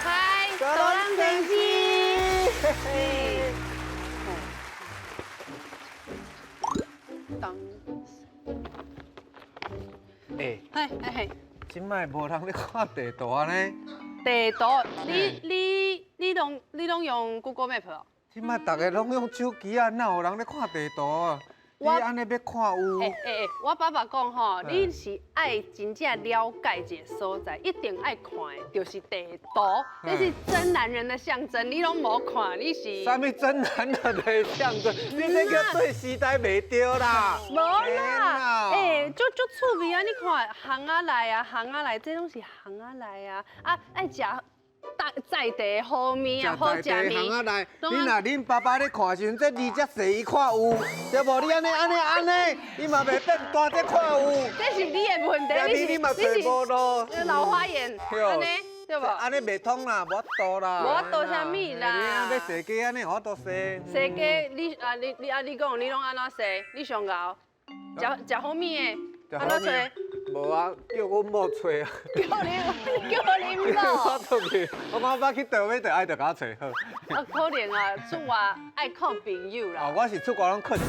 嗨，導覽先生。當，欸，嘿嘿嘿，這擺無人咧看地圖按呢？地圖，你攏用 Google Map 哦？這擺逐个攏用手機啊，哪有人咧看地圖啊？你我按呢欲看有？欸欸欸，我爸爸講吼，你是愛真正了解一个所在，一定愛看的，就是地圖，這是真男人的象徵。你攏無看，你是？啥物真男人的象徵？你這叫對時代袂對啦！無啦，欸，足足趣味啊！你看，巷仔內啊，巷仔內，這攏是巷仔內啊，啊，愛食在地好物啊，好食巷仔物。內，你若恁爸爸咧看的時陣，這字遮細，伊看有，對無？你按呢按呢按呢，伊嘛袂變大，這看有。這是你的問題，你你嘛揣無路。老花眼，按呢，對無？按呢袂通啦，無法度啦。無法度啥物啦？你欲踅街按呢，有法度踅。踅街，你啊你你啊你講，你攏按怎踅？你上𠢕，食食好物的，按怎揣？無啊，叫阮某揣啊。叫你叫恁某。我出去，我講我去佗位就愛就共我揣好。啊，可能啊，出外愛靠朋友啦。哦，我是出國攏靠一支。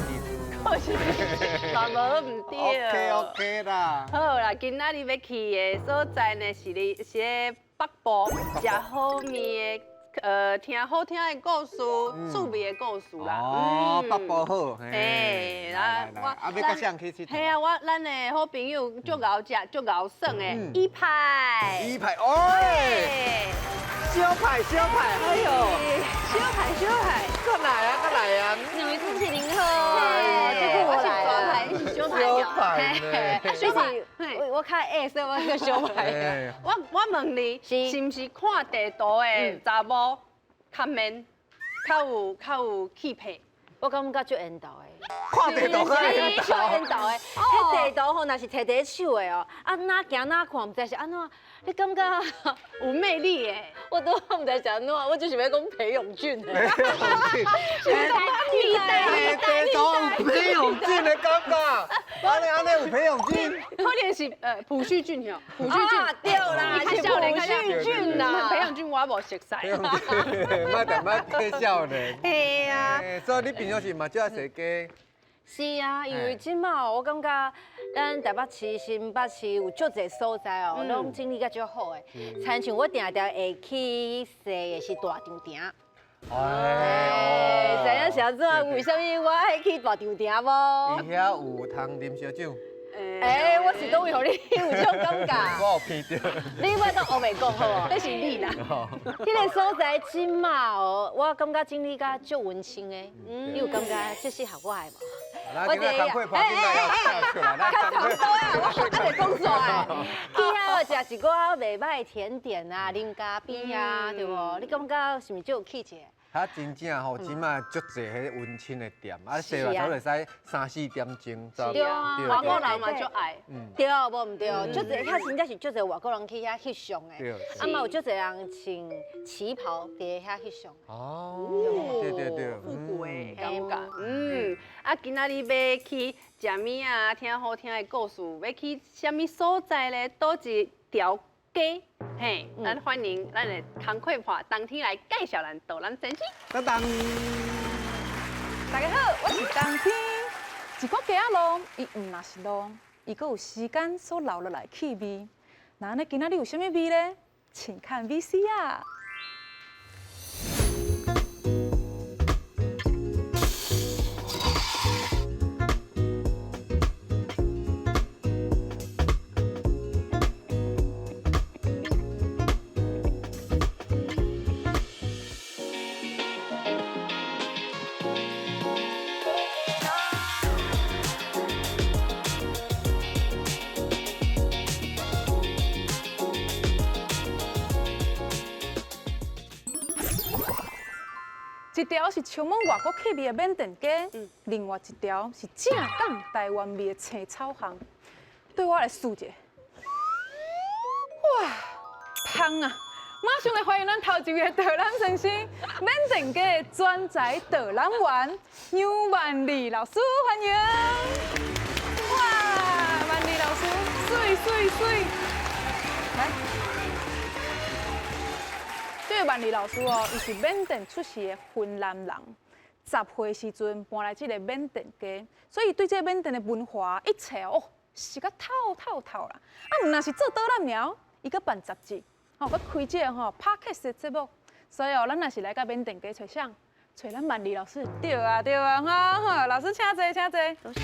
靠一支，嘛無毋對。 OK OK 啦。好啦，今仔日欲去的所在呢，是咧是咧北部食好物的。聽好聽的故事，趣味的故事啦。哦，北部好。嘿，來我啊，欲佮誰去𨑨迌？嘿啊，我咱的好朋友足𠢕食，足𠢕耍的，伊派。伊派，哦。小派小派，哎呦，小派小派，閣來啊，閣來啊。兩位主持人好，這個我是大派，你是小派。小派呢？小派，我較矮，所以我叫小派。我問你，是毋是看地圖的查某較免，較有氣魄？我感覺足緣投的。看地圖較緣投，緣投的。彼地圖吼，若是提佇手的哦，啊，哪行哪看，毋知是按怎，你感覺有魅力的。我都毋知是按怎，我就是欲講裴勇俊的。裴勇俊，地圖有裴勇俊的感覺，按呢按呢有裴勇俊。可能是朴敘俊吼，朴敘俊。對啦，是朴敘俊啦。裴勇俊我無熟似。裴勇俊，莫淡薄假少年。嘿啊。所以你平常時嘛足愛踅街。是啊，因為這馬我感覺咱台北市、新北市有足濟所在哦，攏整理甲足好的。親像我定定會去踅的是大稻埕。哎，知影是按怎？為啥物我愛去大稻埕無？伊遐有通啉燒酒。欸，我是佗位予你有這種感覺？我有鼻著。你莫當烏白講好無？這是你啦。彼個所在這馬哦，我感覺整理甲足溫馨的。你有感覺這適合我的無？我這工課跑進來要出來，較差不多啊，我還袂講煞的。去遐食一寡袂歹的甜點啊，啉咖啡啊，對無？你感覺是毋是足有氣質？較真正吼，這馬足濟彼溫馨的店，啊，踅嘛差不多會使三四點鐘。對啊，外國人嘛足愛。對，無毋對，足濟遐真正是足濟外國人去遐翕相的。啊嘛有足濟人穿旗袍佇遐翕相。哦，對對對，復古的感覺。嗯，啊，今仔日欲去食物啊，聽好聽的故事，欲去啥物所在咧？佗一條街？嘿，咱歡迎咱的工課伴冬天來介紹咱導覽先生。當當，大家好，我是冬天。一寡街仔路，伊毋若是路，伊閣有時間所留落來氣味。那按呢今仔日有啥物味咧？請看 VCR。一條是充滿外國氣味的緬甸街，另外一條是正港台灣味的青草巷。對我來試者，哇，芳啊！馬上來歡迎咱頭一位的導覽先生，緬甸街的專才導覽員楊萬里老師，歡迎！哇，萬里老師，媠媠媠，來。這個萬里老師哦，伊是緬甸出世的雲南人，10歲時陣搬來這個緬甸街，所以對這個緬甸的文化一切哦，熟甲透透透啦。啊，毋但是做導覽爾，伊閣辦雜誌，吼，閣開這個吼 Podcast 的節目，所以哦，咱若是來到緬甸街揣啥？揣咱萬里老師，對啊對啊，哈，好，老師請坐請坐。多謝。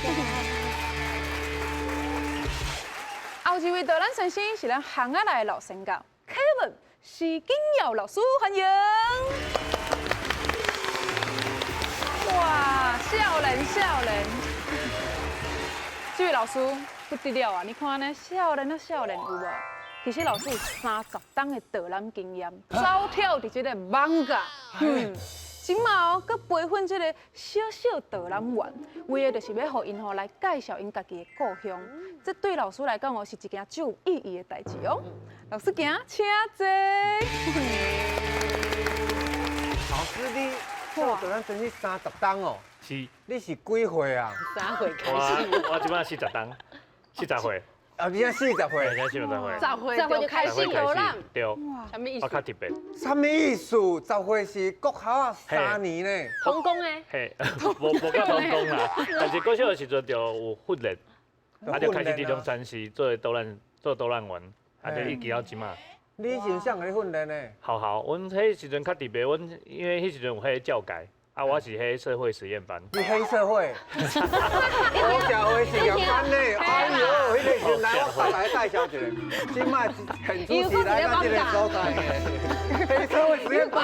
後一位導覽先生是咱巷仔內的老先教 Kevin。徐景耀老師，歡迎！哇，少年少年，這位老師不得了啊！你看呢，少年啊少年有無？其實老師有30冬的導覽經驗，走跳佇這個艋舺，嗯，這馬哦，閣培訓這個小小導覽員，為的就是欲予𪜶吼來介紹𪜶家己的故鄉。這對老師來講哦，是一件足有意義的代誌哦。老師行，請坐。老師，你做導覽真是30冬哦？是。你是幾歲啊？三歲開始。我這擺40冬，40歲。啊，你才40歲？才40歲。十歲就開始導覽。對。啥物意思？我較特別。啥物意思？十歲是國校啊，3年呢。童工的。嘿，無無到童工啦，但是國小的時陣就有訓練，啊，就開始佇龍山寺做導覽，做導覽員，啊，就一直到這馬。你是啥人咧訓練的？學校，阮彼時陣較特別，阮因為彼時陣有彼個教改。啊，我是彼社會實驗班。你黑社會？我社會實驗班呢？哎喲，彼個時陣來我再來介紹一下，這馬現主持來到這個所在的黑社會實驗班。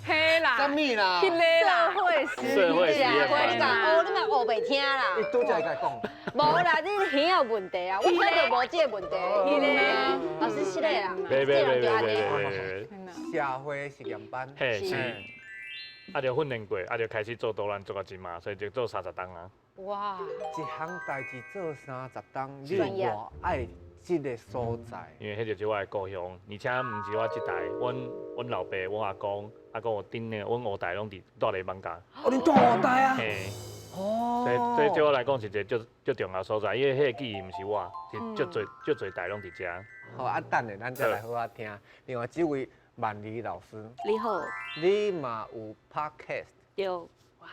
嘿啦，啥物啦？彼個啦，社會實驗班。你講哦，你嘛學袂聽啦。伊拄才會共講。無啦，你耳有問題啊，我聽著無這個問題。彼個老師是嘞啦，袂袂袂袂袂袂。社會實驗班。嘿是，啊，就訓練過，啊，就開始做導覽做到這馬，所以就做30冬啊。哇！一項代誌做30冬，你有偌愛這個所在？因為彼就是我的故鄉，而且毋是我這代，阮老爸、阮阿公、啊，閣有頂的，阮五代攏佇蹛咧艋舺。哦，恁蹛五代啊？嘿。哦。所以對我來講是一個足足重要所在，因為彼個記憶毋是我，是足濟足濟代攏佇遮。好，啊，等下咱再來好好聽。另外這位萬里老師，你好。你嘛有 podcast？對。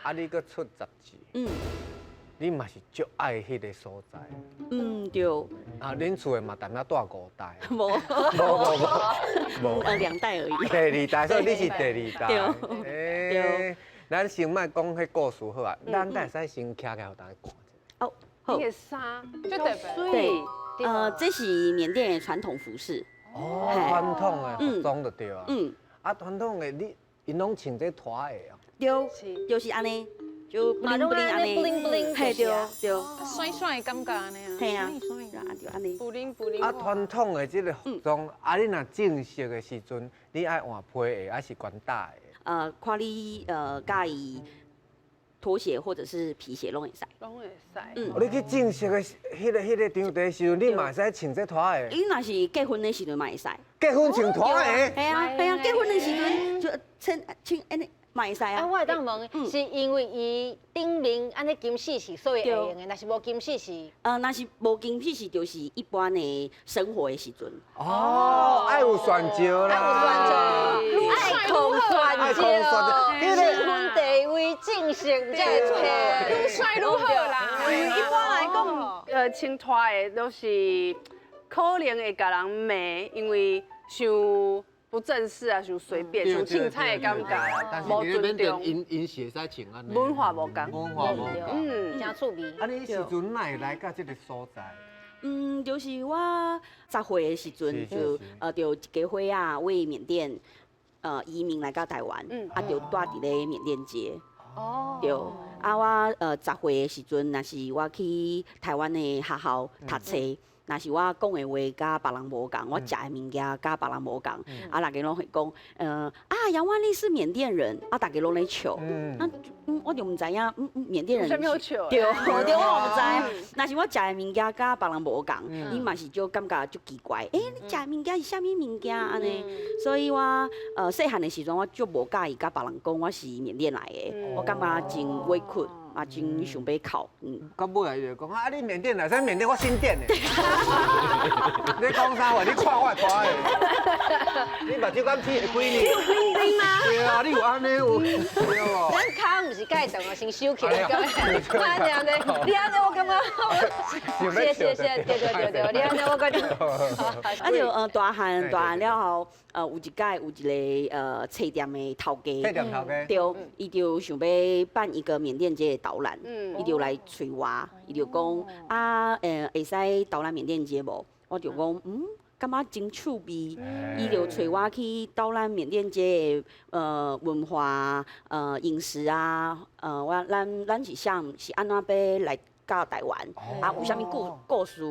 啊，你閣出雜誌？嗯。你嘛是足愛彼個所在。嗯，對。啊，恁厝的嘛，踮遐蹛五代。無。無無無。無。兩代而已。第二代，所以你是第二代。對。對。咱先莫講彼故事好啊，咱會使先徛起來予大家看一下。哦，好。你的衫，足特別。對。這是緬甸的傳統服飾。哦，傳統的服裝就對啊。嗯。啊，傳統的你，𪜶攏穿這拖鞋哦。對，就是按呢，就 bling bling 按呢，嘿對對。媠媠的感覺按呢啊。嘿啊，就按呢。 bling bling。啊，傳統的這個服裝，啊，你若正式的時陣，你愛換皮鞋還是懸帶鞋？看你佮意拖鞋或者是皮鞋攏會使。攏會使。嗯。你去正式的彼個場地時陣，你嘛會使穿這拖鞋？你若是結婚的時陣嘛會使。結婚穿拖鞋？嘿啊嘿啊，結婚的時陣就穿穿按呢嘛會使啊。啊，我會當問，是因為伊頂面按呢金絲是所以會用的，若是無金絲是？若是無金絲是就是一般的生活的時陣。哦，愛有選擇啦。愛有選擇，愛控選擇，身份地位正式才會穿。愈帥愈好啦。因為一般來講，穿拖鞋都是可能會共人罵，因為傷不正式啊，傷隨便，傷凊彩的感覺啦，無尊重。𪜶是會使穿按呢。文化無仝。文化無仝。嗯，誠趣味。啊，你彼時陣哪會來到這個所在？嗯，就是我10歲的時陣，就一家伙仔為緬甸移民來到台灣，啊，就蹛佇咧緬甸街。哦。對，啊，我10歲的時陣，若是我去台灣的學校讀冊。若是我講的話佮別人無仝，我食的物件佮別人無仝，啊，大家攏會講，啊，楊萬麗是緬甸人，啊，大家攏咧笑，啊，我就毋知影，緬甸人，對對，我毋知。若是我食的物件佮別人無仝，伊嘛是就感覺足奇怪，欸，你食的物件是啥物物件按呢？所以我細漢的時陣，我足無佮意佮別人講我是緬甸來的，我感覺真委屈。啊，真想欲哭。到尾伊就講啊，你緬甸來，啥緬甸？我新店的。你講啥話？你看我拖的。你目睭敢起會開呢？你有冰冰嗎？對啊，你有按呢有。對無？咱跤毋是蓋長啊，先收起來。按呢，你按呢，我感覺。謝謝謝，對對對對，你按呢我感覺。啊就大漢大漢了後，有一擺有一個冊店的頭家，冊店頭家，對，伊就想欲辦一個緬甸街的導覽，伊就來揣我，伊就講啊，會使導覽緬甸街無？我就講，感覺真趣味，伊就揣我去導覽緬甸街的文化、飲食啊，我咱是啥是按怎欲來到台灣，啊有啥物故事，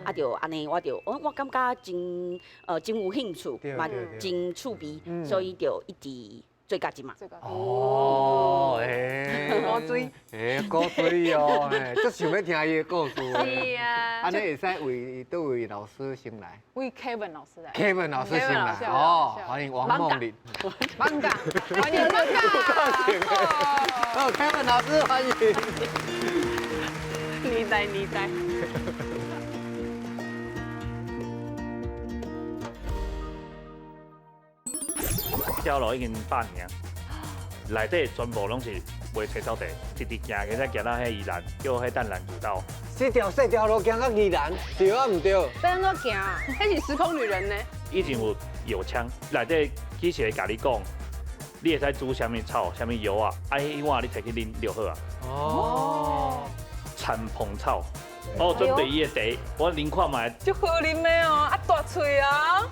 啊就按呢，我就我感覺真真有興趣，嘛真趣味，所以就一直做到這馬。哦，欸，古錐，欸，古錐哦，足想欲聽伊的故事。是啊。按呢會使為佗位老師先來？為 Kevin 老師來。 Kevin 老師先來，哦，歡迎王夢玲。艋舺，歡迎艋舺。哦，Kevin 老師歡迎。你在你在。這條路已經100年，內底全部攏是賣青草地，直直行，會使行到彼宜蘭，叫彼淡蘭古道。這條細條路行到宜蘭，對啊毋對？欲按怎行？彼是時空旅人呢？以前有藥槍，內底其實會共你講，你會使煮啥物草、啥物藥啊，啊，彼碗你摕去啉就好啊。哦。田蓬草，我準備伊的茶，我啉看覓。足好啉的哦，啊大喙啊！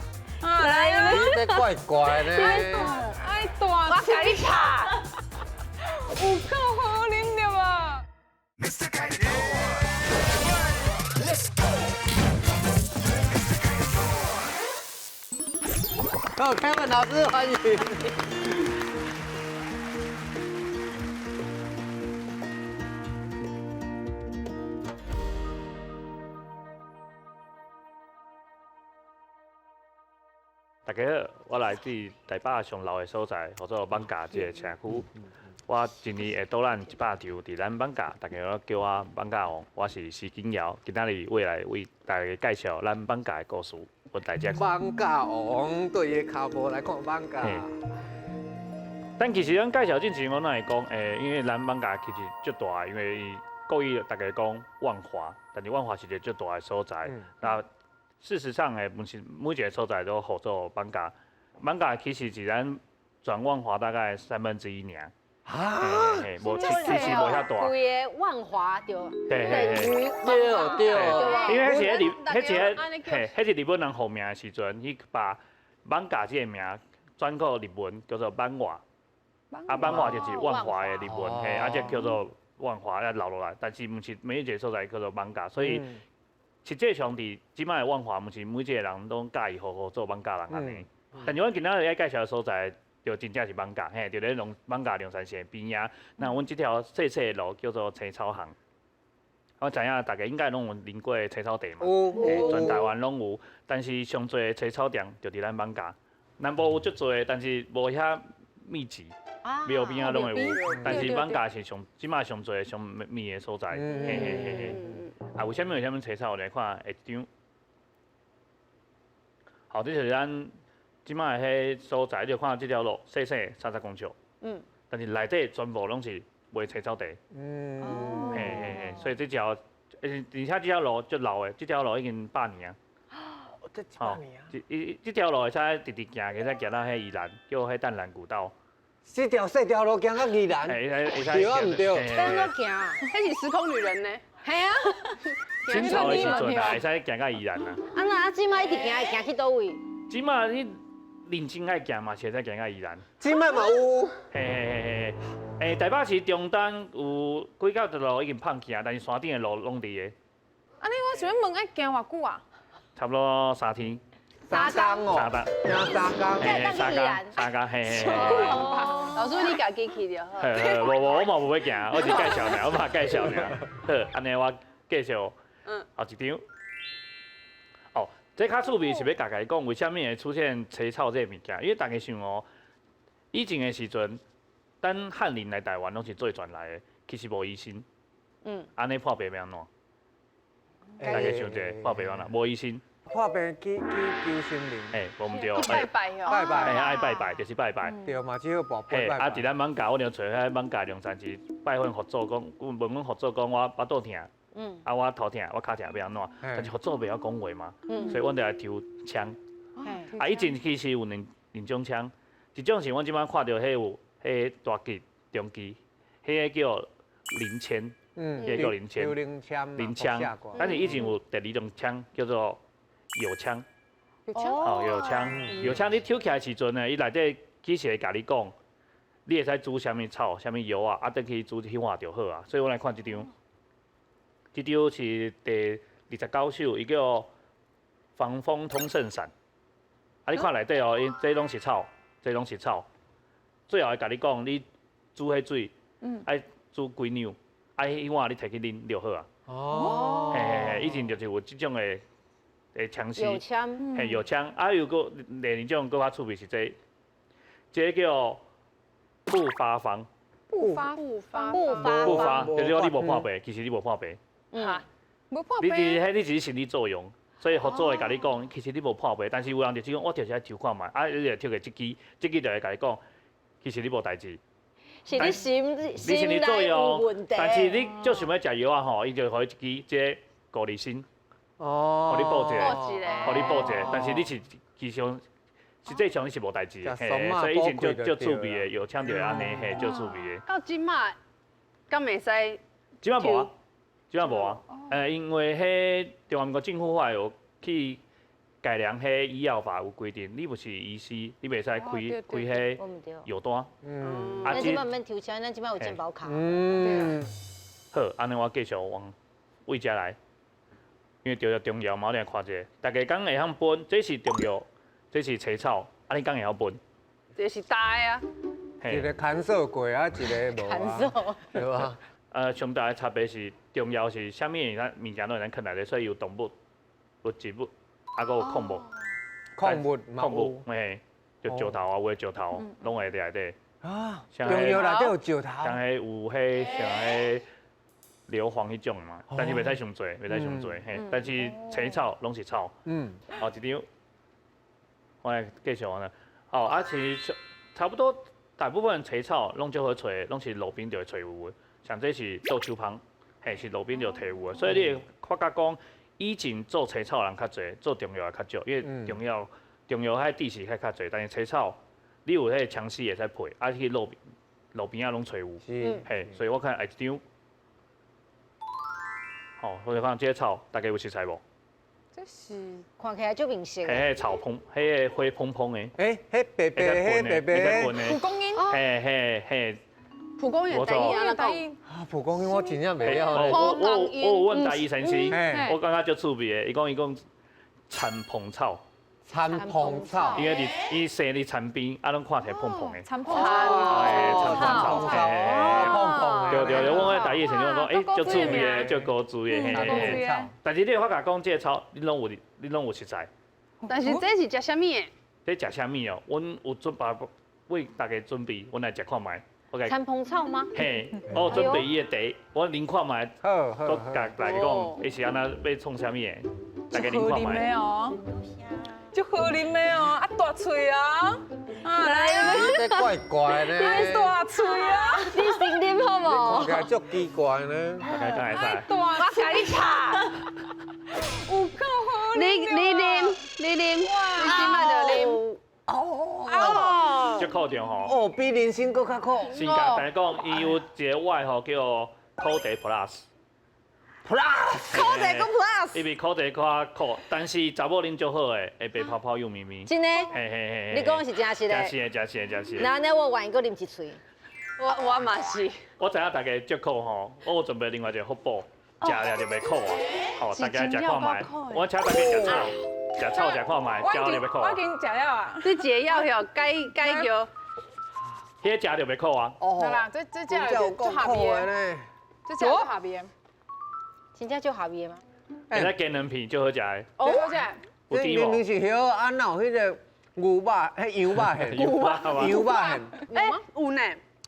來啊！你這怪怪的。愛大喙。我共你拍。有夠好啉著無？好，Kevin 老師歡迎。大家好，我來自台北上老的所在，叫做艋舺這個社區。我一年會導覽100場，佇咱艋舺，大家攏叫我艋舺王。我是施景堯，今仔日會來為大家介紹咱艋舺的故事。我大家。艋舺王對伊的跤步來看艋舺。但其實咱介紹之前，我攏會講，因為咱艋舺其實足大，因為國語大家講萬華，但是萬華是一個足大的所在。那事實上，毋是每一個所在都號做艋舺。艋舺其實是咱全萬華大概1/3爾。啊？無，其實無遐大。規个萬華就等於對對。因為彼是日本人號名的時陣，伊把艋舺這個名轉過日文叫做艋舺。啊，艋舺就是萬華的日文，嘿，啊，這叫做萬華，啊留落來。但是毋是每一個所在叫做艋舺，所以。實際上，佇這擺的萬華，毋是每一個人攏佮意好好做艋舺人按呢。但是，阮今仔日欲介紹的所在，就真正是艋舺，嘿，就咧艋舺龍山寺邊仔。那阮這條細細的路叫做青草巷。我知影大家應該攏有啉過青草茶嘛，全台灣攏有。但是上濟的青草店就佇咱艋舺。南部有足濟，但是無遐密集，廟邊仔攏會有。但是艋舺是上這擺上濟上密的所在，嘿嘿嘿嘿。啊，為啥物為啥物青草？我來看下一張。好，這就是咱這擺的彼所在，你就看這條路細細30公尺。但是內底全部攏是賣青草地。嘿嘿嘿，所以這條，而且這條路足老的，這條路已經100年啊。這100年啊！這條路會使直直行，會使行到彼宜蘭，叫彼淡蘭古道。這條細條路行到宜蘭，對啊毋對？欲按怎行？彼是時空旅人呢？係啊，清朝的時陣啊，會使行到宜蘭啊。啊那啊，這擺一直行會行去佗位？這擺你認真愛行嘛，是會使行到宜蘭。這擺嘛有。嘿嘿嘿嘿，台北市中單有幾條路已經放棄啊，但是山頂的路攏佇个。按呢，我想欲問，愛行偌久啊？差不多3天。三工哦，三工，三工，嘿，三工，三工，嘿嘿嘿。老师，你家己去就好。嘿，無無，我嘛無欲行，我是介紹爾，我嘛介紹爾。好，按呢我介紹，後一張。哦，這較趣味是欲共大家講，為啥物會出現青草這个物件？因為大家想哦，以前的時陣，咱漢人來台灣攏是坐船來的，其實無醫生。按呢破病欲按怎？大家想者，破病按怎？無醫生。破病去求神明。嘿，無毋對。拜拜哦。拜拜。嘿，愛拜拜，就是拜拜。對嘛，只好跋杯拜拜。啊，佇咱艋舺，我就揣彼艋舺龍山寺拜訪佛祖，講，問阮佛祖講，我腹肚疼，啊，我頭疼，我跤疼，欲按怎？但是佛祖袂曉講話嘛，所以阮就來抽籤。啊，以前其實有兩種籤，一種是阮這擺看著彼有彼大支、中支，彼个叫靈籤，彼個叫靈籤。靈籤。靈籤。但是以前有第二種籤叫做藥籤。哦，藥籤，藥籤你抽起來時陣呢，伊內底其實會共你講，你會使煮啥物草、啥物藥啊，啊，轉去煮彼碗就好啊。所以我來看這張，這張是第29首，伊叫防風通聖散。啊，你看內底哦，伊這攏是草，這攏是草。最後會共你講，你煮彼水，愛煮幾兩，啊，彼碗你提去啉就好啊。哦。嘿嘿嘿，以前就是有這種的。會槍絲，嘿，藥籤，啊，又閣第二種閣較趣味是這個，這個叫不發方。不發不發不發不發，就是講你無破病，其實你無破病。無破病。你佇彼，你只是心理作用，所以佛祖會共你講，其實你無破病，但是有人就是講，我就是愛抽看覓，啊，你就抽個這支，這支就會共你講，其實你無代誌。是你心理作內有用問題。但是你足想欲食藥啊吼，伊就予你一支這個高麗參。哦，予你補一个，予你補一个，但是你是其實實際上你是無代誌的，所以以前足足趣味的藥槍就會按呢，嘿，足趣味的。到這馬，敢會使？這馬無啊，這馬無啊，因為彼中華民國政府法有去改良彼醫藥法有規定，你毋是醫師，你袂使開彼藥單。咱這馬毋免抽籤，咱這馬有健保卡。好，按呢我繼續往位遮來。因為著著中藥嘛，我來看者，大家敢會曉分？這是中藥，這是青草，啊，你敢會曉分？這是大的啊，一個牽手過啊，一個無啊，對吧？上大的差別是中藥是啥物咱物件攏會當囥內底，所以有動物、有植物，啊，閣有礦物。礦物，礦物，嘿，就石頭啊，有的石頭攏會佇內底。啊，中藥內底有石頭。像彼有彼像彼。硫磺彼種嘛，但是袂使傷濟，袂使傷濟，嘿。但是青草攏是草。好，一張，我來介紹完了。哦，啊，其實差不多大部分青草攏足好揣，攏是路邊就會揣有的。像這是豆樹芳，嘿，是路邊就提有的。所以你會發覺講，以前做青草的人較濟，做中藥的較少，因為中藥彼知識較濟，但是青草你有彼個槍絲會使配，啊去路邊仔攏揣有。嘿，所以我看下一張。哦，我就看這個草，大家有熟似無？這是看起來足面熟。彼个草蓬，彼个花蓬蓬的。欸，彼白白，彼白白。蒲公英。嘿嘿嘿。蒲公英台語按怎講？啊，蒲公英我真正袂曉。我有問台語先生，我感覺足趣味的，伊講伊講田蓬草。田蓬草。因為佇伊生佇田邊，啊，攏看起來蓬蓬的。田蓬草。嘿，田蓬草。蓬蓬。對對對，我講台語先生講，欸，足趣味的，足古錐的，嘿嘿。但是你會發覺講，這個草，你攏有，你攏有熟似。但是這是食啥物的？這食啥物哦？阮有準備為大家準備，阮來食看覓。田蓬草嗎？嘿，我有準備伊的茶，我啉看覓，閣共大家講，伊是按怎欲創啥物的？大家啉看覓。哦，足好啉的哦，啊大喙哦，啊來，這怪怪呢，大喙啊，你先啉好無？看起來足奇怪呢。大家敢會使？我共你拍。有夠好啉。你啉，你啉，你這擺就啉。哦，足苦著吼。哦，比人參閣較苦。先共大家講，伊有一個外號叫苦茶 Plus。 Plus，苦茶閣 Plus。伊比苦茶較苦，但是查某啉足好的，會白泡泡幼咪咪。真的？嘿嘿嘿。你講的是真實的？真實的，真實的，真實的。那按呢，我願意閣啉一喙。我嘛是。我知影大家足苦吼，我有準備另外一個福寶。食了就袂苦啊。好，大家食看覓，我請大家食草，食草食看覓，食了就袂苦。我已經食了啊。這一個藥效解解叫，彼個食就袂苦啊。哦。啦，這這這就下邊的，這這就下邊，真正就下邊嗎？會使煎兩片就好食的。好食。這明明是許啊，哪有彼個牛肉、彼羊肉餡？牛肉羊肉餡。欸，有呢。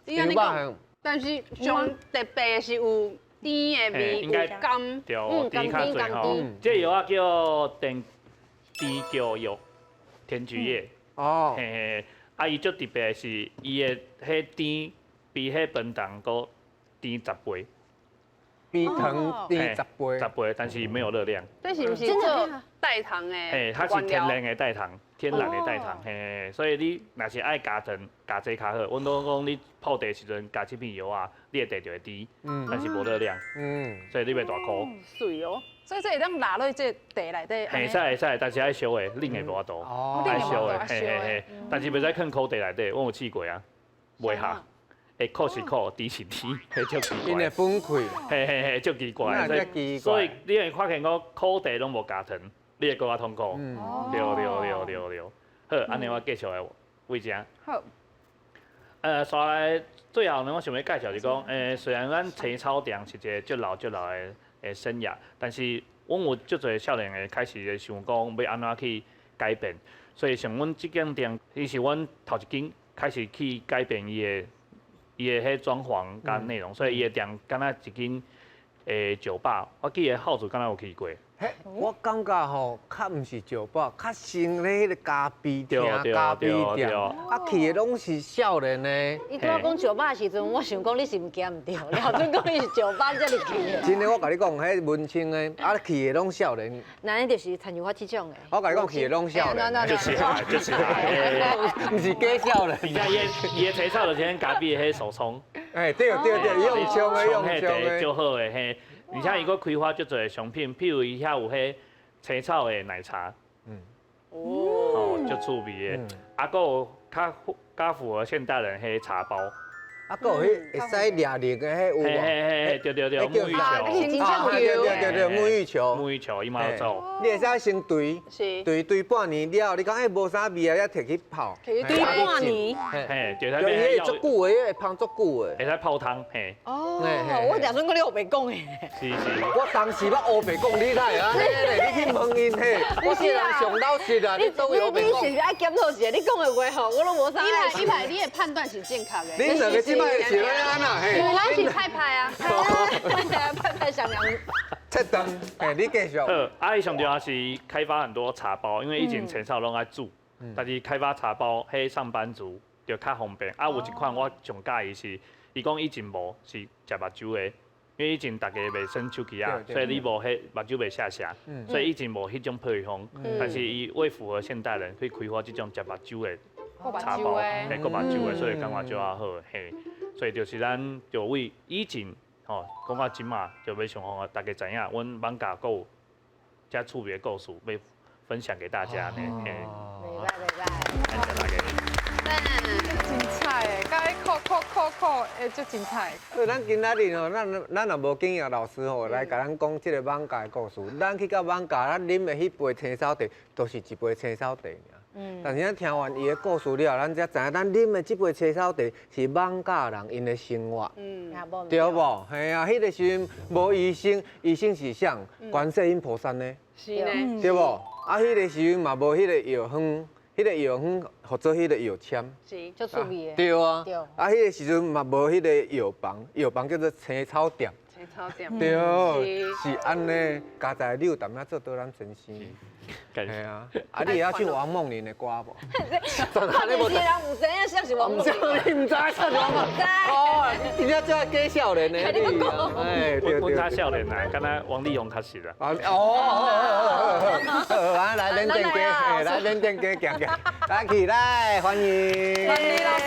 牛肉餡。但是上特別的是有甜的味，有甘，對，甜較濟吼。這藥仔叫甜甜菊藥，甜菊葉。哦。嘿嘿，啊，伊足特別的是，伊的彼甜比彼飯糖閣甜10倍。比糖甜10倍。10倍，但是沒有熱量。這是毋是做代糖的？嘿，它是天然的代糖，天然的代糖，嘿，所以你若是愛加糖，加這較好。阮攏講你泡茶時陣加這片藥啊，你的茶就會甜，但是無熱量，所以你袂大苦。媠哦，所以這會當拿落這茶內底。會使會使，但是愛燒的，冷的無法度。愛燒的，嘿嘿嘿。但是袂使囥苦茶內底，我有試過啊，袂合。會苦是苦，甜是甜，彼足奇怪。因會崩潰。嘿嘿嘿，足奇怪。所以你會發現講苦茶攏無加糖，你會閣較痛苦。對對對對對。好，按呢我繼續來位置。好。紲來最後呢，我想欲介紹是講，雖然咱青草店是一个足老足老的生涯，但是阮有足濟少年的開始想講欲按怎去改變，所以像阮這間店，伊是阮頭一間開始去改變伊的。伊的彼裝潢佮內容，所以伊的店敢若一間酒吧，我記得浩祖敢若有去過。彼我感覺吼，較毋是酒吧，較像咧彼个咖啡廳、咖啡店。啊，去的攏是少年的。伊拄仔講酒吧的時陣，我想講你是毋驚毋對，你後陣講伊是酒吧才入去的。真的，我共你講，彼文青的，啊去的攏少年。那你就是親像我這種的。我共你講，去的攏少年。就是就是，毋是假少年。而且伊的青草就是咱咖啡的彼手沖。哎，對對對，用沖的用沖的，足好的嘿。而且伊閣開發足濟商品，譬如伊遐有彼青草的奶茶，哦，足趣味的，啊，閣有較符合現代人彼茶包。啊，閣有彼會使掠掠的彼有無？嘿嘿嘿，對對對，沐浴球，對對對對，沐浴球，沐浴球伊嘛有做。你會使先兌，兌兌半年了後，你講欸無啥味啊，才摕去泡。兌半年。嘿，就伊會足久的，會芳足久的。會使泡湯，嘿。哦，我定準講你烏白講的。是是。我當時捌烏白講，你哪會按呢咧？你去問𪜶嘿，我這人上老實啊，你都烏白講。你是毋是愛檢討一下？你講的話吼，我攏無啥。伊排你的判斷是正確的。你兩個這擺是欲按怎？嘿，我是派派啊，派派上娘。切斷，嘿，你繼續。好，啊，伊上重要是開發很多茶包，因為以前青草攏愛煮，但是開發茶包，彼上班族就較方便。啊，有一款我上佮意是，伊講以前無是食目睭的，因為以前大家袂耍手機啊，所以你無彼目睭袂斜斜，所以以前無彼種配方。但是伊為符合現代人，去開發這種食目睭的茶包，嘿，閣目睭的，所以感覺就較好，嘿。所以就是咱就為以前吼，講到這馬就欲想予大家知影，阮艋舺閣有遮趣味的故事，欲分享給大家呢。嘿，袂歹袂歹，感謝大家。足精彩的，佮彼哭哭哭哭，會足精彩。所以咱今仔日吼，咱若無景燁老師吼來共咱講這个艋舺的故事，咱去到艋舺，咱啉的彼杯青草茶，都是一杯青草茶。但是咱聽完伊的故事了後，咱才知影，咱啉的這杯青草茶是艋舺人𪜶的生活，對無？嘿啊，彼个時陣無醫生，醫生是啥？觀世音菩薩呢？是呢，對無？啊，彼个時陣嘛無彼個藥方，彼個藥方號做彼個藥籤，是，足趣味的。對啊，啊，彼个時陣嘛無彼個藥房，藥房叫做青草店。青草店。對，是按呢，家在你有淡仔做導覽先生。係啊，啊你會曉唱王夢麟的歌無？看電視的人毋知影誰是王夢麟。你毋知誰是王夢麟？哦，你真正做假少年的。哎，對對。阮較少年啊，敢若王力宏較實啦。哦哦哦，來來，連電雞，來連電雞行行，來起來，歡迎。歡迎老師。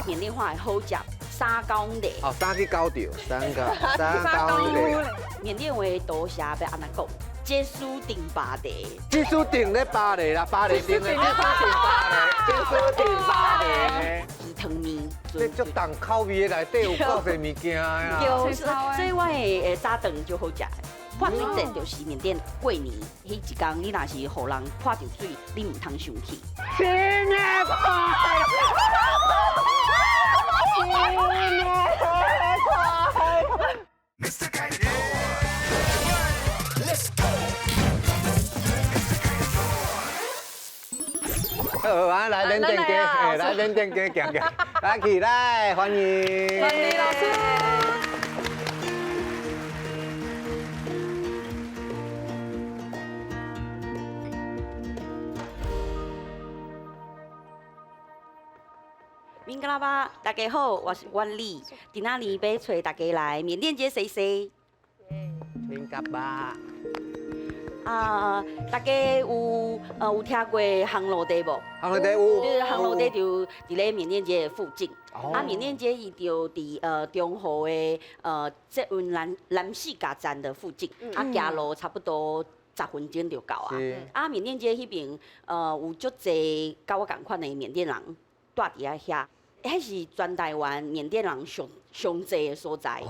緬甸話好食三公里。哦，三去九條，三個三公里。緬甸話多謝欲按怎講？這書頂巴黎。這書頂咧巴黎啦，巴黎頂咧，這書頂巴黎，這書頂巴黎。魚湯麵。這足重口味的內底有夠濟物件啊！對，所以我的早頓就好食。潑水節就是緬甸過年，彼一工你若是予人潑著水，你毋通生氣。新年快樂！新年快樂！好，啊來緬甸街，來緬甸街行行，來起來，歡迎。歡迎老師。明格拉巴，大家好，我是婉麗，今仔日欲揣大家來緬甸街踅踅。明格巴。啊，大家有聽過烘爐地無？烘爐地有。對，烘爐地就佇咧緬甸街的附近。啊，緬甸街伊就佇中和的捷運南勢角站的附近，啊，行路差不多10分鐘就到啊。啊，緬甸街彼邊有足濟佮我仝款的緬甸人住佇遐，彼是全台灣緬甸人上上濟的所在。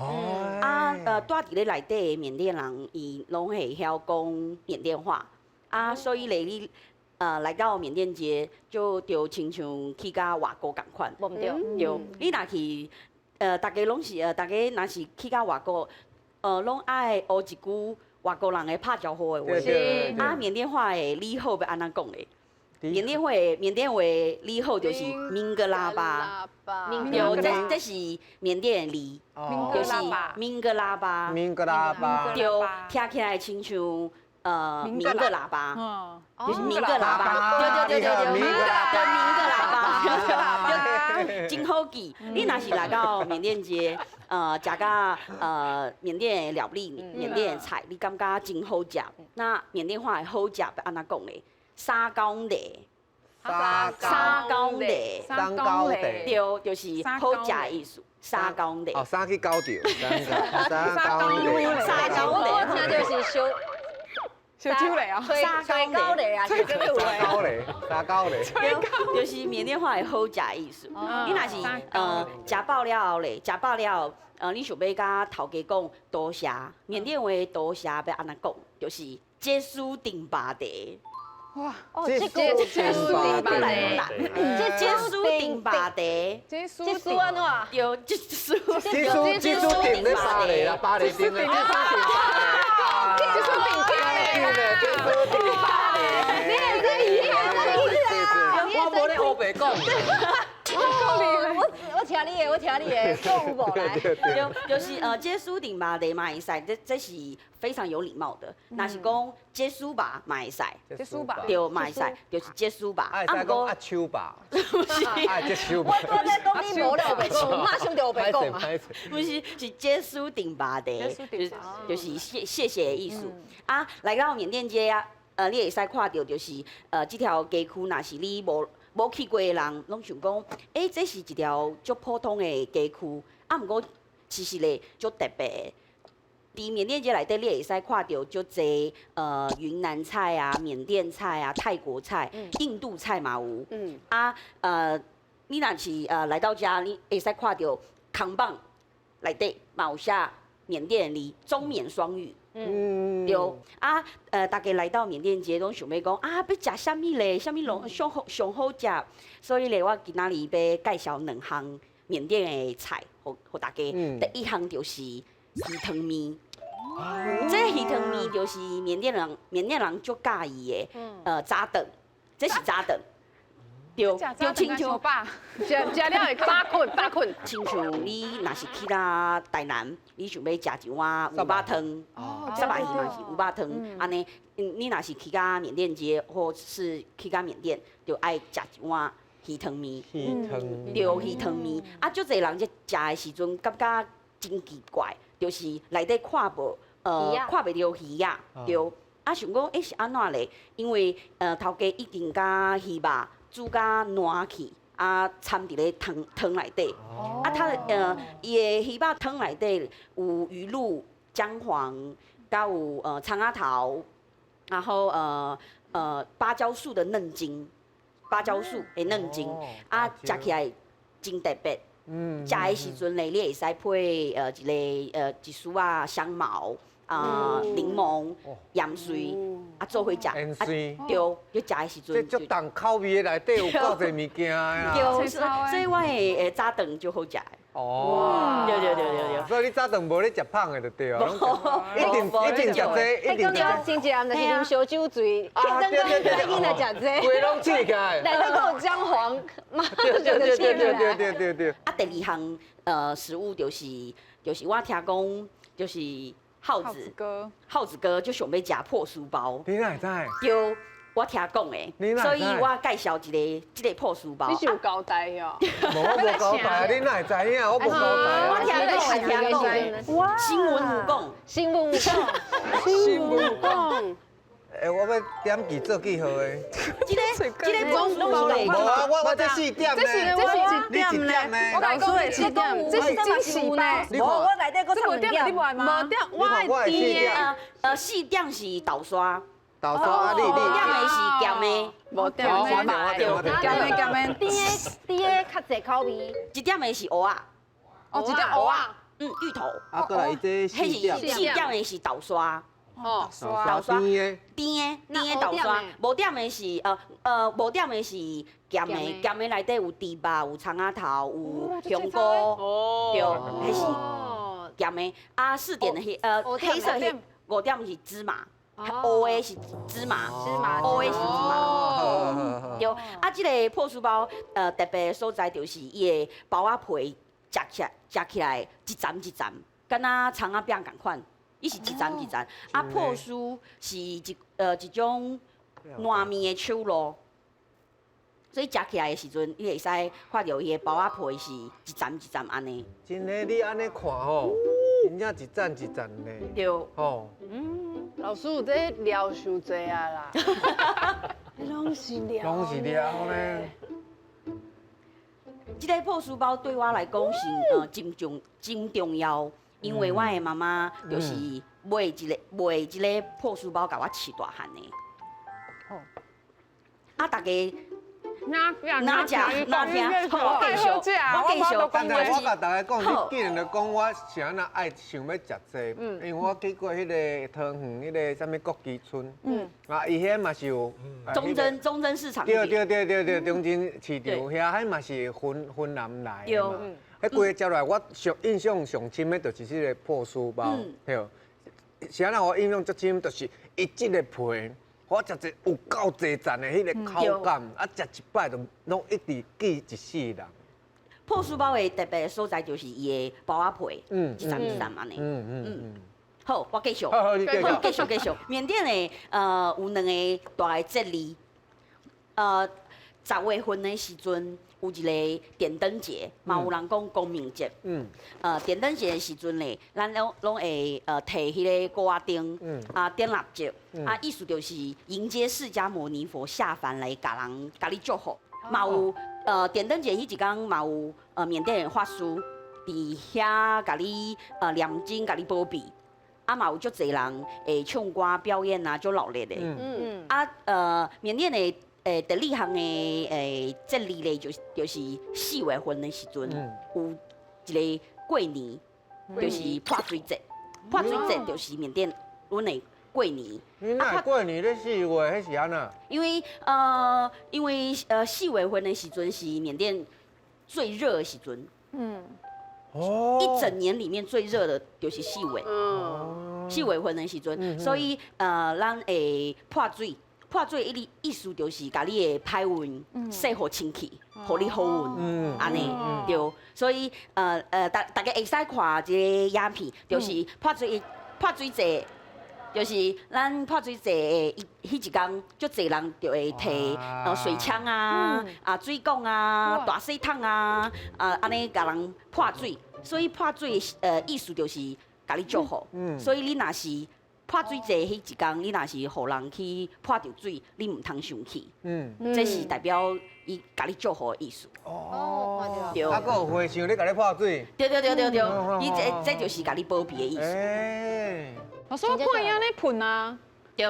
啊，住佇咧內底的緬甸人，伊攏會曉講緬甸話。啊，所以咧，你來到緬甸街，就親像去到外國仝款。無毋對。對，你若去，大家攏是大家若是去到外國，攏愛學一句外國人的拍招呼的話。是。啊，緬甸話的你好欲按怎講咧？緬甸話，緬甸話你好就是明格拉巴，對，這是緬甸的字，就是明格拉巴，明格拉巴，對，聽起來親像明格喇叭，就是明格喇叭，對對對對對，明格喇叭，明格喇叭，真好記。你若是來到緬甸街，食到緬甸的料理、緬甸的菜，你感覺真好食。那緬甸話的好食欲按怎講咧？沙公地，沙公地，沙公地，對，就是好食的意思。沙公地，哦，沙去搞掉，沙公地，沙公地，我聽就是燒燒酒咧啊，沙高地啊，沙高地，沙高地，就是緬甸話的好食的意思。你若是食飽了後咧，食飽了後，你想欲佮頭家講多謝，緬甸話多謝欲按怎講？就是這書頂巴地。哇！哦，這個這書頂巴地，這書頂巴地，這書按怎？對，這書這書這書頂咧巴黎啦，巴黎頂咧，這書頂巴黎，這書頂巴黎，這書頂巴黎。你會這厲害，我無咧烏白講。我聽你的，我聽你的，講無來。對，就是這書頂巴黎嘛會使，這是非常有禮貌的。若是講這書吧嘛會使，這書吧，對，嘛會使，就是這書吧。啊，會使講阿手吧，不是，啊，這手吧。我在講你無咧烏白講，馬上就烏白講。不是，是這書頂巴黎，就是謝謝謝的意思。啊，來到緬甸街啊，你會使看著就是這條街區，若是你無去過的人，攏想講，欸，這是一條足普通的街區，啊，毋過其實咧足特別的。佇緬甸街內底，你會使看著足濟雲南菜啊、緬甸菜啊、泰國菜、印度菜嘛有。啊，你若是來到遮，你會使看著扛棒內底嘛有寫緬甸的字，中緬雙語。對，啊，大家來到緬甸街，攏想欲講啊，欲食啥物咧？啥物攏上好上好食。所以咧，我今仔日欲介紹兩項緬甸的菜，予大家。第一項就是魚湯麵。這魚湯麵就是緬甸人足佮意的，早頓，這是早頓。對，就親像食食了會飽睏飽睏。親像你若是去到台南，你想欲食一碗牛肉湯，虱目魚嘛是牛肉湯，按呢，你若是去到緬甸街或是去到緬甸，就愛食一碗魚湯麵。魚湯。對，魚湯麵。啊，足濟人這食的時陣感覺真奇怪，就是內底看無，看袂著魚仔，對。啊，想講欸是按怎咧？因為頭家已經共魚肉煮甲爛去，啊，摻佇咧湯湯內底。啊，它伊的魚肉湯內底有魚露、薑黃，佮有蔥仔頭，然後芭蕉樹的嫩莖，芭蕉樹的嫩莖，啊，食起來真特別。食的時陣咧，你會使配一个一絲仔香茅啊、檸檬、鹽水啊做伙食。鹽水。對，你食的時陣。這足重口味的內底有夠濟物件啊。對，所以我的早頓就好食。哦，對對對對對。所以你早頓無咧食胖的就對啊，一定一定食這，一定食。星期暗就是啉燒酒醉，對對對對，囡仔食這，規攏刺起來。內底閣有薑黃，對對對對對對對對。啊，第二項食物就是我聽講就是耗子哥，耗子哥就想欲食破書包。你哪會知？對。我聽講的，所以我介紹一个這个破書包。你是有交代哦？無，我無交代，你哪會知影？我無交代啊。我聽講，聽講，新聞有講，新聞有講，新聞有講。欸，我欲點記做記號的。這个這个破書包咧。無啊，我這四點呢。這是這是一點呢。我共你講，這是這是驚喜包。無，我內底閣藏兩點。無點，我的甜的。四點是豆沙。豆沙啊，你五點的是鹹的，無點的，對，鹹的鹹的，甜的甜的較濟口味。一點的是芋仔，哦，一點芋仔，嗯，芋頭。啊，閣來這四點，四點的是豆沙，哦，豆沙，甜的甜的豆沙，五點的是五點的是鹹的，鹹的內底有豬肉，有蔥仔頭，有香菇，對，彼是鹹的。啊，四點的黑色黑，五點是芝麻。黑的是芝麻，芝麻，黑的是芝麻。對，啊，這个破書包，特別的所在就是伊的包仔皮食起來一層一層，敢若蔥仔餅仝款，伊是一層一層。啊，破書是一種爛麵的手路，所以食起來的時陣，你會使看著伊的包仔皮是一層一層按呢。真的，你按呢看吼，真正一層一層呢。對。吼。老師，這料傷濟啊啦，攏是料，攏是料呢。這个破書包對我來講是真重要，因為我的媽媽就是買一个破書包，共我飼大漢的。啊，大家。哪食哪聽，好，我繼續，我繼續。剛才我共大家講，你既然就講我是按怎愛想欲食這个，因為我去過彼个桃園彼个啥物國旗村，啊，伊遐嘛是有忠貞市場。對對對對對，忠貞市場遐，彼嘛是雲南來的嘛。彼規个食落來，我上印象上深的就是這个破書包，對。是按怎我印象足深，就是伊這个皮。我食一有夠濟層的彼个口感，啊，食一擺就攏一直記一世人。破書包的特別的所在就是伊的包仔皮，一層一層按呢。好，我繼續。好，你繼續。繼續繼續。緬甸的有兩个大的節日，10月份的時陣有一个點燈節，嘛有人講光明節。點燈節的時陣咧，咱攏會提彼个鼓仔燈，啊點蠟燭，啊意思就是迎接釋迦牟尼佛下凡來共人共你祝福。嘛有點燈節彼一工嘛有緬甸的法師佇遐共你念經，共你保庇。啊嘛有足濟人會唱歌表演啊，足熱鬧的。啊緬甸的。第二項的節日咧，就是4月份的時陣，有一個過年，就是潑水節。潑水節就是緬甸阮的過年。你哪過年咧四月，彼是按怎？因為4月份的時陣是緬甸最熱的時陣。哦。一整年裡面最熱的就是四月。4月份的時陣，所以咱會潑水。潑水伊意思就是共你的歹運洗予清氣，予你好運，按呢對。所以大家會使看這个影片，就是潑水潑水節，就是咱潑水節的彼一工，足濟人就會提水槍啊、啊水管啊、大水桶啊，啊按呢共人潑水。所以潑水意思就是共你祝福。所以你若是潑水節彼一工，你若是予人去潑著水，你毋通生氣。這是代表伊共你祝福的意思。哦，對。啊，閣有和尚咧共你潑水。對對對對對，伊這就是共你保庇的意思。老師，我看伊按呢噴啊。對。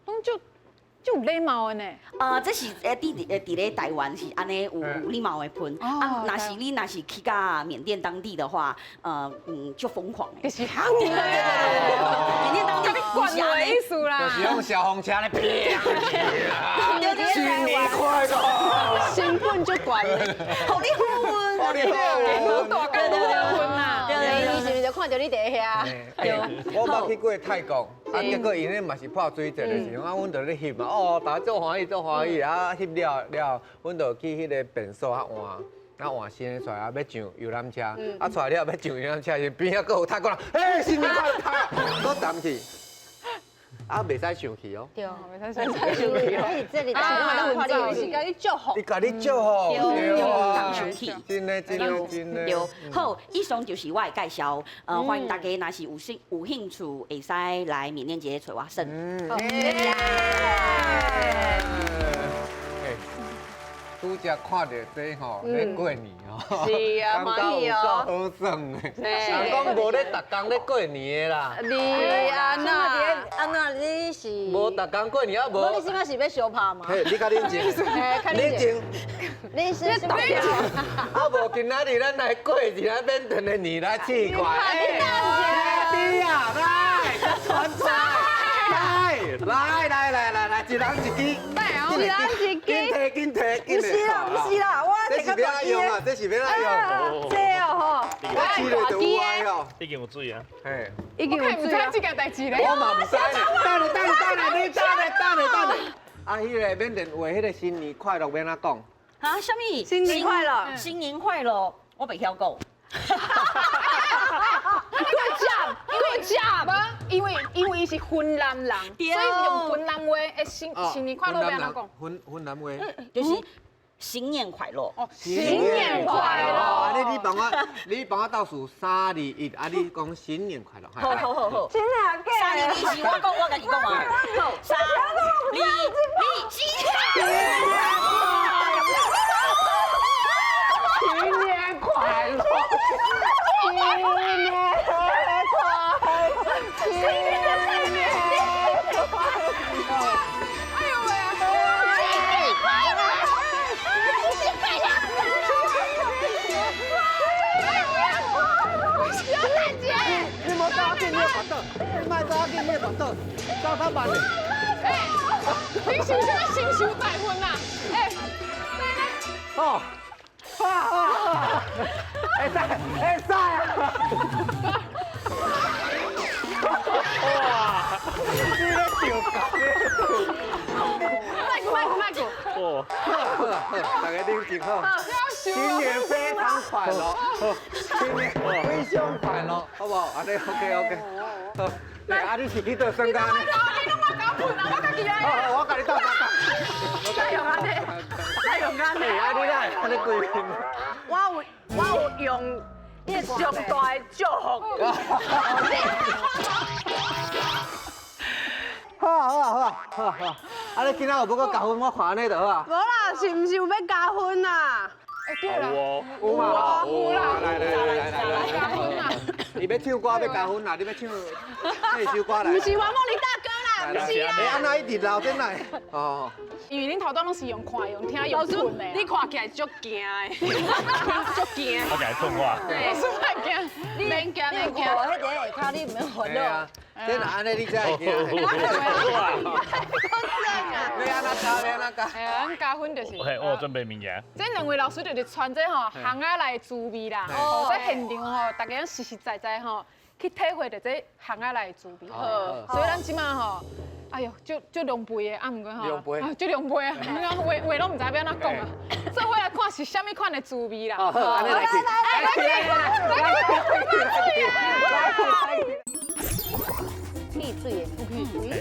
攏足足有禮貌的呢。這是佇咧台灣是按呢有禮貌的噴，啊，若是你若是去到緬甸當地的話，就瘋狂的。就是行的。緬甸當地慣的意思啦。就是用小紅車咧拼。新年快樂。成本就懸的。予你噴，予你噴，大家都噴啦。對，伊是毋是就看著你佇遐？我捌去過泰國，啊，結果𪜶咧嘛是潑水節的時陣，啊，阮就咧翕嘛，哦，大家足歡喜，足歡喜，啊，翕了了，阮就去彼個便所啊換，啊換新的出來，啊，欲上遊覽車，啊出來了欲上遊覽車時，邊仔閣有泰國人，欸，新年快樂，閣澹去，啊，袂使上去哦。對，袂使上去。啊，這裡大家看你是共你祝福，伊共你祝福，對啊，上去，真的真的真的。對，好，以上就是我的介紹，歡迎大家若是有興趣，會使來緬甸街揣我耍。嗯。拄才看著這吼，咧過年哦，是啊，感覺有夠好耍的。人講無咧，逐工咧過年的啦。你按怎？按怎？你是？無逐工過年啊無。無你這擺是欲相拍嗎？嘿，你較冷靜。冷靜。你是？啊無，今仔日咱來過一下緬甸的年來試看。來，啊，來，傳菜，來來來來來，一人一支。一人一支。緊提緊提緊提。毋是啦，毋是啦，我這是欲按怎用啊？這是欲按怎用？這哦吼，我試咧就有愛哦。已經有水啊。嘿。已經有水啊。我毋知這件代誌咧。我嘛毋知。等下等下等下，你等下等下等下。啊，彼個緬甸話，彼個新年快樂欲按怎講？啊，啥物？新年快樂。新年快樂，我袂曉講。 Good job, good job。因為伊是雲南人，所以用雲南話，新年快樂欲按怎講？雲南話就是新年快樂。哦，新年快樂。啊，你幫我倒數3、2、1，啊，你講新年快樂。好好好好。真的假的？ 3、2、1，是我講，我家己講啊。好，3、2、1，新年快樂！新年快樂！新年快樂！哎呦喂啊！新年快樂！新年快樂！小蛋姐，你莫走紧，你莫倒，你莫走紧，你莫倒，走较慢咧。哎，你是啥物心受大分啊？哎，来来。哦。啊啊啊！會使會使啊！哇！你咧笑狗？慢過慢過慢過。哦。大家冷靜好。新年非常快樂，新年非常快樂，好不好？按呢 OK OK。好，來，啊你是去佗耍咖？你攏莫共我噴啊！我家己來。好，我共你鬥鬥鬥。再用按呢，再用按呢。啊你來，按呢規面。我有用上大的祝福。好啊好啊好啊好啊好啊！啊你今仔有欲閣加分，我看按呢就好啊。無啦，是毋是有欲加分啊？哎對啦，有嘛？有啦，來來來來來，加分啊！你欲唱歌欲加分啦，你欲唱這首歌來。毋是王夢麟大哥啦，毋是啦。欸，按怎一直留轉來？哦。因為恁頭拄攏是用看、用聽、用噴的。你看起來足驚的，足驚。我共伊噴我。老師莫驚，免驚免驚。彼个下跤你毋免煩惱。這若按呢，你才會驚。你按怎加？你按怎加？哎呀，咱加分就是。嘿，我有準備物件。這兩位老師就是傳這吼巷仔內的滋味啦。哦，這現場吼，大家實實在在吼去體會著這巷仔內的滋味。所以咱這馬吼，哎呦，足狼狽的，啊，毋過吼，足狼狽啊，話話攏毋知欲按怎講啊。做伙來看是啥物款的滋味啦。好，按呢來去，來去，來去，來去。汽水的，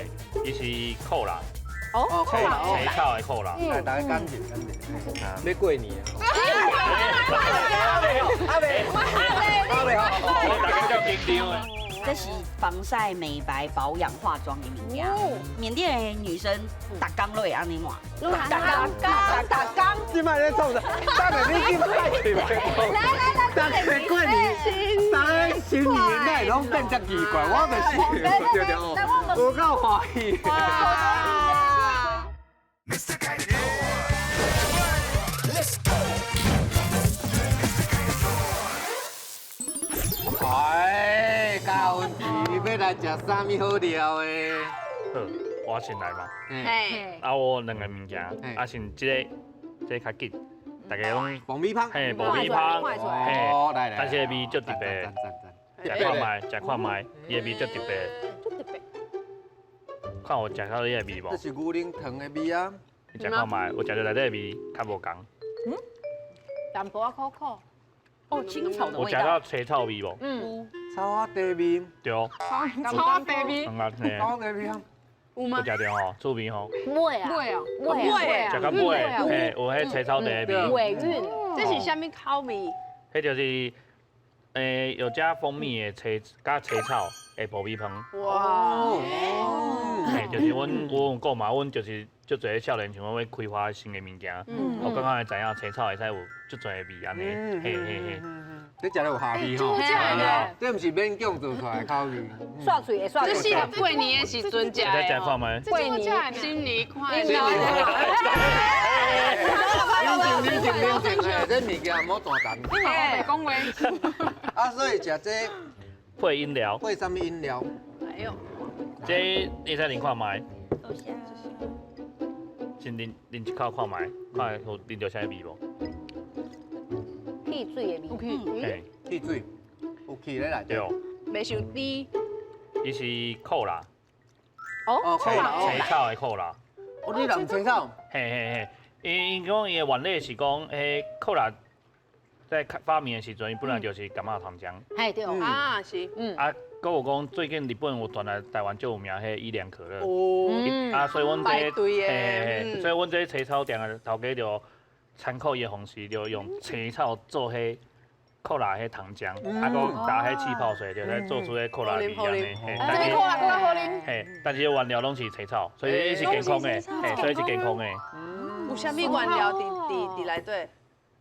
伊是苦辣。哦，苦辣，青草的苦辣。来，大家乾淨乾淨。欲過年啊！阿伯，阿伯，阿伯，大家較緊張的。這是防曬、美白、保養、化妝的物件。緬甸的女生逐工攏會按呢抹，逐工，逐工，這擺咧創啥？等下你去拜去。來來來，逐个過年，逐个新年哪會攏變遮奇怪？我就是對對哦，有夠歡喜。哎，嘉文要來食啥物好料的？好，我先來嘛。嘿。啊，我兩个物件，啊，先這个，這个較緊，大家攏。爆米香。嘿，爆米香。哦，來來。但是味足特別。食看覓，食看覓，伊的味足特別。足特別。看有食到伊的味無？這是牛奶糖的味啊。你食看覓，有食到內底的味較無仝。嗯。淡薄仔苦苦。哦，青草的味道。有食到青草味無？嗯。草仔茶味。對。草仔茶味。草仔茶味啊。有嗎？有食著吼，趣味吼。尾啊。尾哦。尾。食到尾，嘿，有彼青草茶的味。尾韻。這是啥物口味？彼就是，有加蜂蜜的青佮青草的爆米香。哇。嘿，就是阮有講嘛，阮就是足濟少年想講欲開發新的物件，我剛剛會知影青草會使有足濟的味按呢，嘿嘿嘿。這食了有下味吼，這毋是勉強做出來的口味。刷嘴會刷嘴。這是過年的時陣食的。食看覓？過年，新年快樂。冷靜冷靜冷靜，哎，這物件莫大膽。你嘛烏白講話。啊，所以食這配飲料。配啥物飲料？哎呦，這你使啉看覓？多謝。先啉啉一口看覓，看有啉著啥物味無？汽水的味。嘿，汽水有氣咧內底。對。袂傷甜。伊是苦啦。哦，苦啦，青草的苦啦。哦，你人青草？嘿嘿嘿，𪜶𪜶講伊的原理是講，彼可樂在發明的時陣，伊本來就是柑仔糖漿。嘿對。啊是。嗯。啊，閣有講最近日本有傳來台灣足有名彼伊良可樂。哦。啊，所以阮這，排隊的。嘿嘿，所以阮這青草店的頭家就參考伊的方式，就用青草做彼可樂彼糖漿，啊，閣加彼氣泡水，就來做出彼可樂味按呢。這个可樂閣較好啉。嘿，但是原料攏是青草，所以是健康的，嘿，所以是健康的。有啥物原料佇佇佇內底？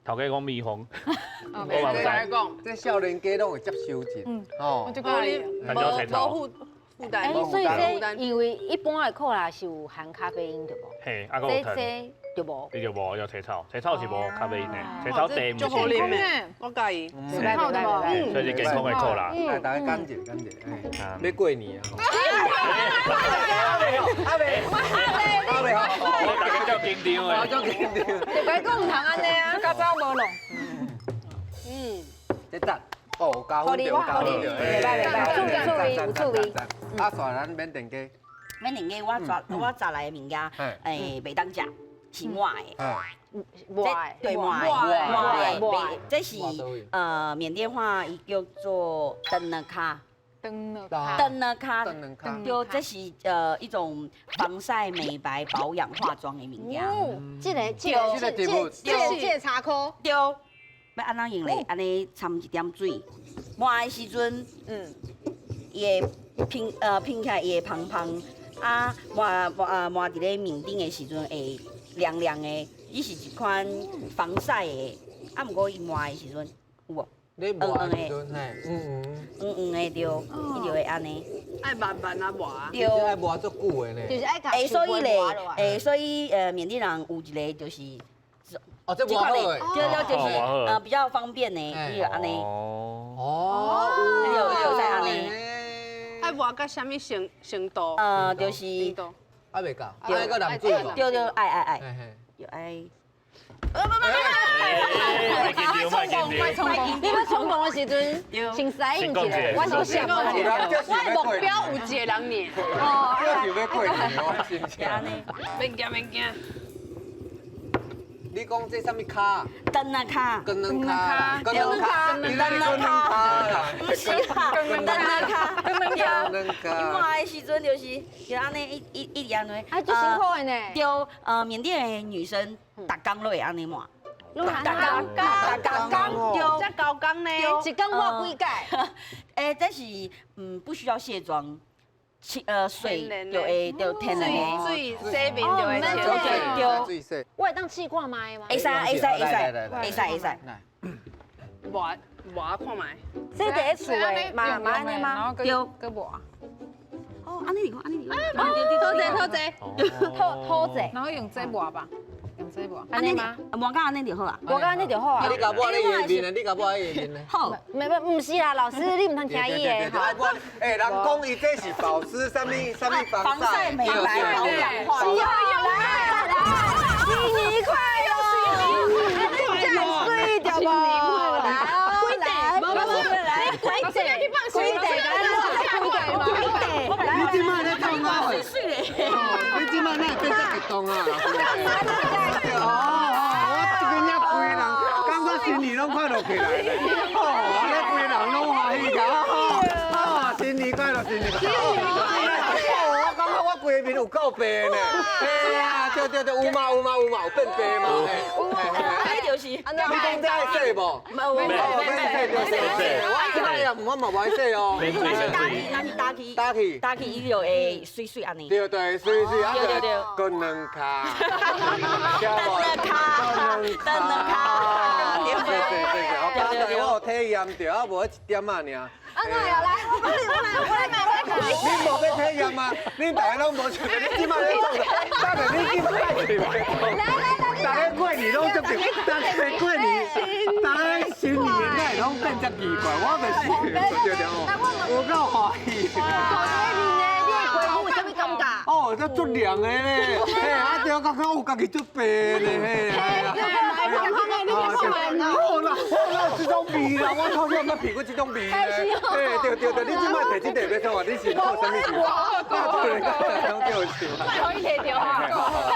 頭家講蜜蜂，我嘛毋知。這少年家攏會接受者，哦。我就講你無負負擔。所以這因為一般的可樂是有含咖啡因對無？嘿，啊，閣有糖。就無，你就無，有青草，青草是無咖啡因的，青草茶毋是。足好啉的，我佮意。青草的無，所以是健康的可樂。來，大家乾一下，乾一下，欲過年啊！阿伯，阿伯，阿伯，我大家足緊張的，足緊張。就該講毋通按呢啊，較早無弄。嗯，這讚，哦，加分著，加分著，袂歹袂歹，趣味趣味有趣味。啊，煞咱緬甸雞。緬甸雞，我摘來的物件，袂當食。是抹的，抹的，對抹的，抹的，這是緬甸話，伊叫做燈呢卡，燈呢卡，燈呢卡，對，這是一種防曬、美白、保養、化妝的物件。這个這個這個這個茶箍，對，欲按怎用咧？按呢摻一點水，抹的時陣，伊會噴噴起來，伊會芳芳，啊抹抹抹佇咧面頂的時陣會。涼涼的，伊是一款防曬的，啊，毋過伊抹的時陣有無？你抹的時陣，嘿，嗯嗯，黃黃的對，伊就會按呢。愛慢慢啊抹。對。愛抹足久的呢。就是愛共。所以咧，所以緬甸人有一个就是，哦，這抹好的，對對，就是比較方便的，伊就按呢。哦。伊就會按呢。愛抹到啥物程程度？就是。還袂夠，愛閣淋水無？對對，愛愛愛，又愛。不不不不，莫衝動，你欲衝動的時陣，先使應一下，我是想，我的目標有一个人爾。哦，我想欲過年，我真正。免驚免驚。你講這啥物跤？燈啊跤。燈卵跤。燈卵跤。你那燈卵跤。毋是啦，燈啊跤。燈卵跤。伊抹的時陣就是就按呢一一一直按呢。啊，足辛苦的呢。對，緬甸的女生逐工攏會按呢抹。逐工，逐工，對，這高工呢？一工抹幾擺？欸，這是不需要卸妝。水就會就天然的。水洗面就會對。水洗。我會當試看覓嗎？會使會使會使會使會使。抹抹看覓。這佇咧厝的嘛嘛按呢嗎？對，閣抹。哦，按呢你講，按呢你講。多謝多謝。拖拖者。然後用這抹吧，用這抹。按呢嗎？抹甲按呢就好啊。抹甲按呢就好啊。你共抹你的面呢？你共抹伊的面呢？好。沒沒，毋是啦，老師你毋通聽伊的。欸，人講伊這是保濕，啥物啥物防曬、美白、保養。是啊，來來，新年快樂！你真水對無？來來，來，鬼仔，鬼仔，你這擺咧創啥貨？你這擺哪會變這激動啊？哦哦，我這邊遐規個人，感覺新年攏快樂起來。哦，咧規個人攏歡喜甲，哦，新年快樂，新年快樂。哦，我感覺我規個面有夠白呢。嘿啊，對對對，有嘛有嘛有嘛，有變白嘛。啊，就是。你講這愛洗無？無，免洗就洗。我這擺也我嘛無愛洗哦。若是打去，若是打去，打去，打去，伊就會水水按呢。對對，水水啊，對對對，滾兩跤，轉兩跤，轉兩跤。對對對對，我剛才我有體驗著，啊，無一點仔爾。啊，那來，我來，我來，我來，我來。你無欲體驗嗎？你大家攏無想，你這擺咧創啥？等下你這擺是來來來，大家過年攏足對，大家過年，大家新年哪會攏變這奇怪？我就是對對哦，有夠歡喜。你的皮膚有啥物感覺？哦，這足涼的咧，嘿，啊對，感覺有家己足白咧，嘿。好啦好啦，這種味啦，我頭先捌闻過這種味咧。嘿，對對對，你這擺提這個欲創啊？你是靠啥物事？對對，就是。可以提著啊。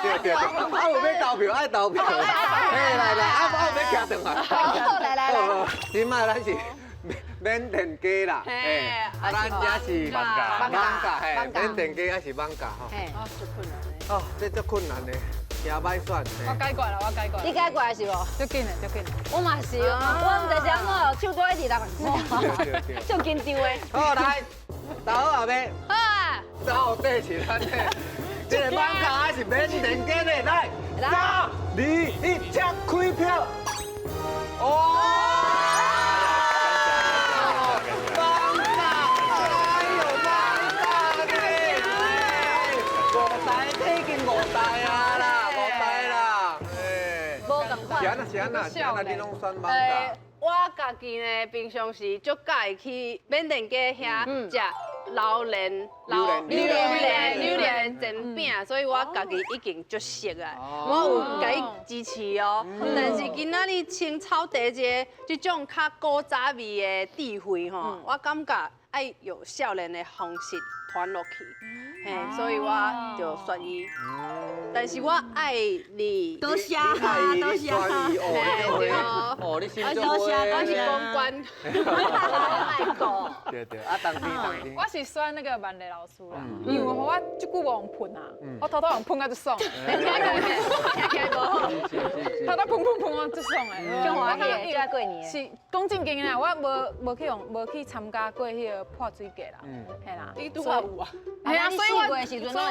對對對，啊有欲投票愛投票。嘿，來來，啊啊有欲徛轉來。好，來來來。這擺咱是緬甸雞啦，嘿，咱這是艋舺，嘿，緬甸雞還是艋舺吼。哦，足困難的。哦，這足困難的，誠歹選。我解決啦，我解決。你解決是無？足緊的，足緊的。我嘛是，我毋知是按怎，手都一直流汗，足緊張的。好，來，投好啊未？好啊。到底是咱的這個艋舺還是緬甸雞呢？來，3、2、1，請開票。哦。是按那，是按那，你攏選艋舺。我家己呢，平常時足佮意去緬甸街遐食榴蓮、榴蓮、榴蓮煎餅，所以我家己已經足熟啊。我有共伊支持哦。但是今仔日青草茶這這種較古早味的智慧吼，我感覺愛用少年的方式傳落去，嘿，所以我就選伊。但是我愛你，多謝，多謝，哦，你心多謝，我是公關，對對，啊，當天當天，我是選那個萬麗老師啦，因為我這久無用噴啊，我偷偷用噴啊就爽，聽起來無好，偷偷噴噴噴啊就爽的，足歡喜，這過年是講正經的啦，我無去用，無去參加過彼個潑水節啦，嘿啦，你拄好有啊，嘿啊，所以我所以我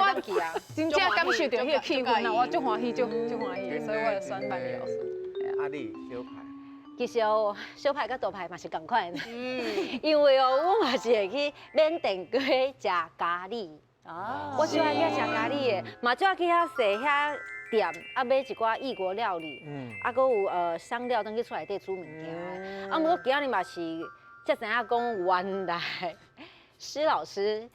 真正感受著彼個氣氛啦，我足歡喜，足歡喜的，所以我就選萬麗老師。啊，你小派？其實哦，小派佮大派嘛是仝款，因為哦，我嘛是會去緬甸街食咖喱，我最愛去食咖喱的，嘛最愛去遐踅遐店，啊買一寡異國料理，啊閣有香料轉去厝內底煮物件。啊，毋過今仔日嘛是才知影講，原來施老師。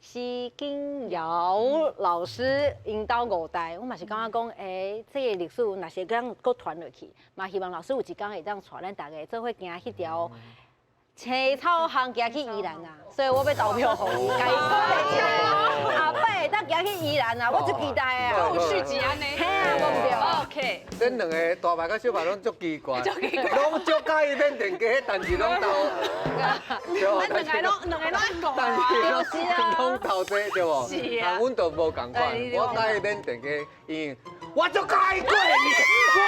施景堯老師𪜶兜五代，我嘛是感覺講，欸，這個歷史若是會閣傳落去，嘛希望老師有一天會當帶咱大家做伙行彼條青草巷行去宜蘭啊，所以我欲投票予伊，共伊鼓勵一下，後擺會當行去宜蘭啊，我足期待啊。有續集按呢？嘿啊，無毋對。 OK。這兩個大牌佮小牌攏足奇怪，攏足佮意緬甸雞，但是攏投，咱兩個攏兩個攏愛講但是攏投這對無？是啊。阮就無仝款，我佮意緬甸雞，因為我足佮意過年，我